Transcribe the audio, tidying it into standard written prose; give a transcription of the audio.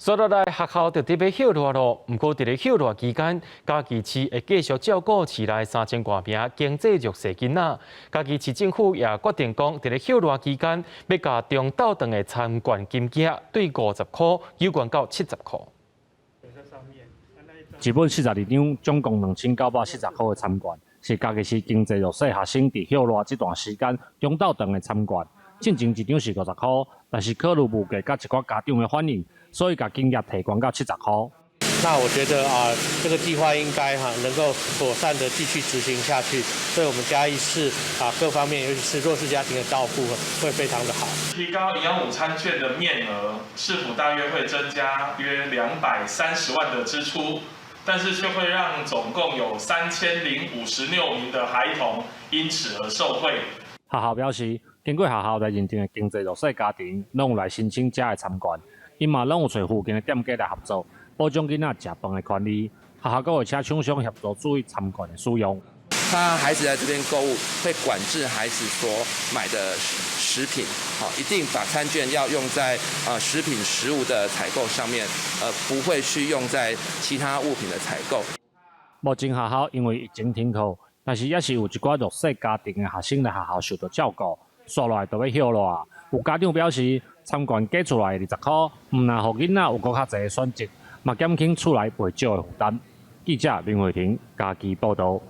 煞落來學校就佇欲歇熱囉，毋過佇咧歇熱期間，嘉義市會繼續照顧市內3000外名經濟弱勢囡仔。嘉義市政府也決定講，佇咧歇熱期間，欲共中晝頓的餐券金額對50箍，加懸到70箍。一本42張，總共2940箍的餐券，是嘉義市經濟弱勢學生佇歇熱這段時間中晝頓的餐券。進前一張是50箍，但是考慮物價佮一寡家長的反應，所以共金額提懸到70箍。那我覺得啊，這個計劃應該哈能夠妥善的繼續執行下去，對我們嘉義市啊各方面，尤其是弱勢家庭的照顧，會非常的好。提高營養午餐券的面額，市府大約會增加約230萬的支出，但是卻會讓總共有3056名的孩童因此而受惠。學校表示，經過學校來認定的經濟弱勢家庭，攏有來申請這个餐券，𪜶嘛攏有揣附近的店家來合作，保障囡仔食飯的權利。學校閣會請廠商協助注意餐券的使用。他孩子在這邊購物，會管制孩子所買的食品，好，一定把餐券要用在食品食物的採購上面，不會去用在其他物品的採購。目前學校因為疫情停課，但是也是有一寡弱勢家庭的學生來學校受到照顧。煞落來就欲歇熱啊！有家長表示，餐券加出來20箍，毋但予囡仔有閣較濟的選擇，嘛減輕厝內袂少的負擔。記者林慧婷嘉義報導。